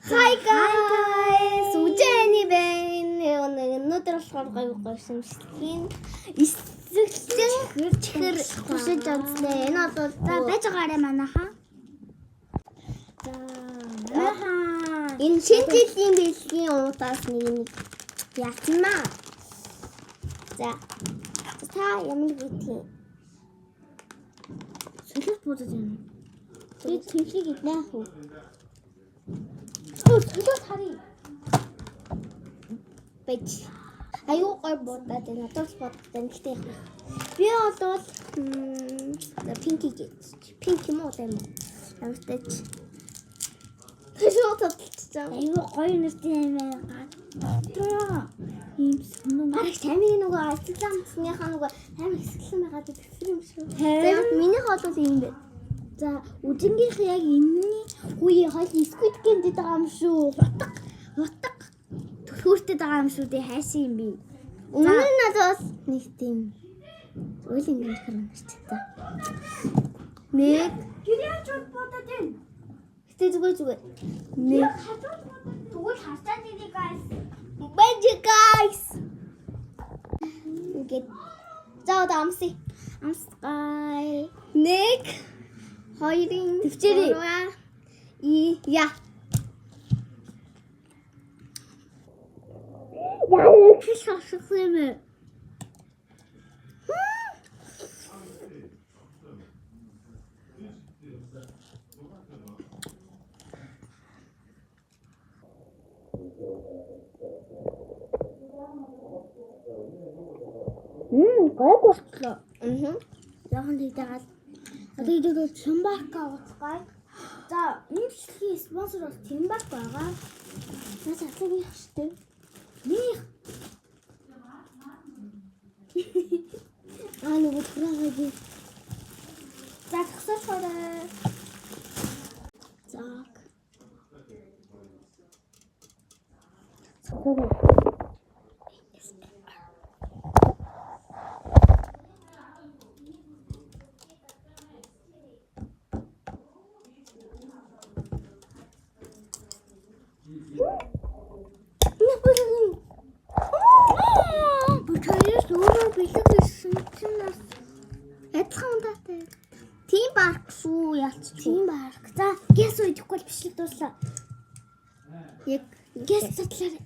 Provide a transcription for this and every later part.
Hi guys. Үжээний байна. Өнөөдөр болохоор гоё гоё шимшлийн эсэглэн чихэр туршиж үзлээ. Энэ бол За байж байгаарай манайхаа. За манайхаа. Энэ шинэ жилийн бэлгийн уутаас нэг нэг яатнаа. За. Та ямар гэдгийг Солиот буудаж байна. би тэнхлэг иднэ хүү. Өө солиот харъя. Бэж. Аюу гой будаад байна. Надад бас будаад байна. Гэтэ яг. Би бол пинки гэж. Пинк юм уу юм уу? Ямар ч тач. Шууд татчихсан. Айгуу гоё нэртэй юм байна. Гадраа. Ийм сонин. Бараг тамиг нөгөө ацламцныхаа нөгөө амар хэсэглэн байгаа даа тэр юм шиг. Харин. За яг минийх бол ийм байна. За үжингийнх яг энэний үе хойл Squid Game гэдэг байгаа юм шүү. Хутга хутга түлхүүртэй байгаа юм шүү дээ. Хайсан юм би. Өмнө нь надад бас нэг тийм үйл ингэ чихэр уншиж та. Нэг Тэр яаж бодод байна? гэтээ зүгээр зүгээр. Нэг Хажууд бодод тэгвэл харцаад ирээ guys. Bye guys. Ингээд за одоо амсъя. Амсгай. Нэг хоёрын Төвчээрэй. гурван, и я. Яа, чи шаших юм бэ? Гайг болтлоо. Мм. Яхан тэгдэгаал. Одоо идэвэл Чимбака ууцгаая. За, энэ бичлэгийн спонсор бол Чимбак байгаа. Наас атлаг штэ. Миний Аа нөгөө түрээгээ. За тагсаалаарай. За. Бутаяас өөрөө бэлэг ирсэн чинь бас Адилхан ундаатай. Тийм барк шүү ялч. тийм барк. За, гэс үедэхгүй бол бичлэг дууслаа. Яг Гэс задлаарай.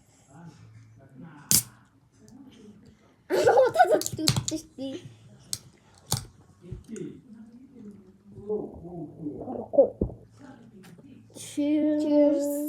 удаа задлж үзсэн шүү дээ. Cheers. Cheers.